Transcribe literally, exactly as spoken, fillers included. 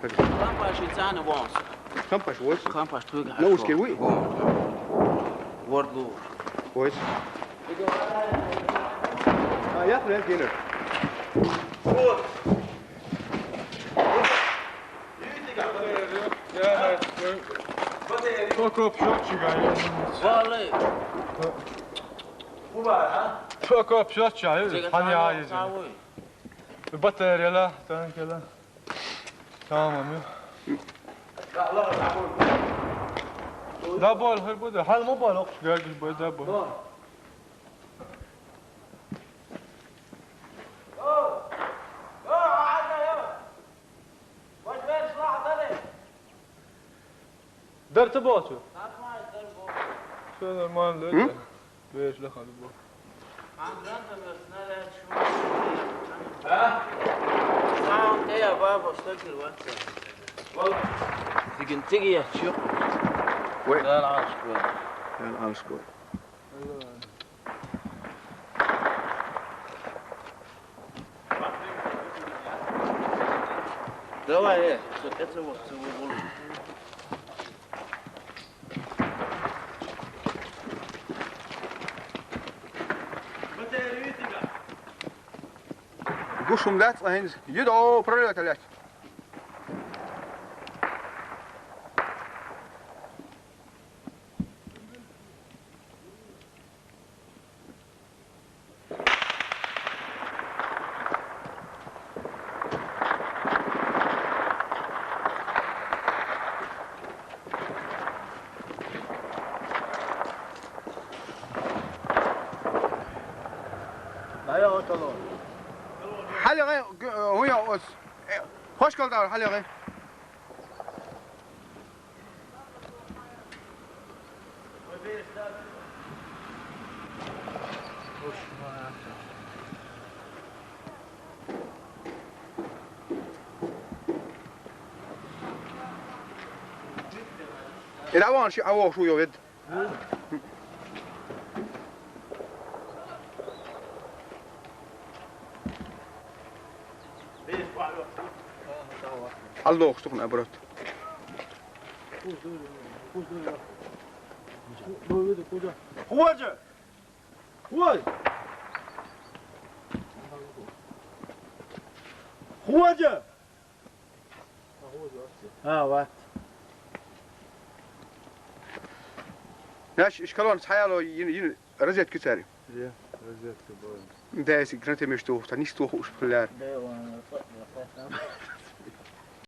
Кампаш цӀана вон. Кампаш вон? Кампаш тхуьга. Ну, узкий вуй? Вон. Ворд лур. Вой. А, я прям динер. Вот. Только пьётчика. Валли. Только пьётчика. Хан я езин. Батарея ла, танк ла. Tamam ya. Dabol, hır bu da. Hal mı bal, okşu geldi bu da bu. Dartı bu atıyor. Все нормально, да? Вежливо, любовь. Тиги, тиги, я чё? Ой. Да, ладно, что. Да, ладно, что. Давай, э, всё, это вот, всё, вот, вот. Гушум лац, а хӀинз юд, о, пролёта лац. Хьалегъай, гу-, гуя оз. Э, хош калдавр, хьалегъай. Ира ван ши аво шу йовид. Алло, что он оборот. Хуаджа! Хуай! Хуаджа! А, вот. Наш эшкалон цхьаяло йин, йин розетка цари. Е, розетка бо. Да, если гранатомет что, то не сто уж популярен. Да, он, вот, вот, вот.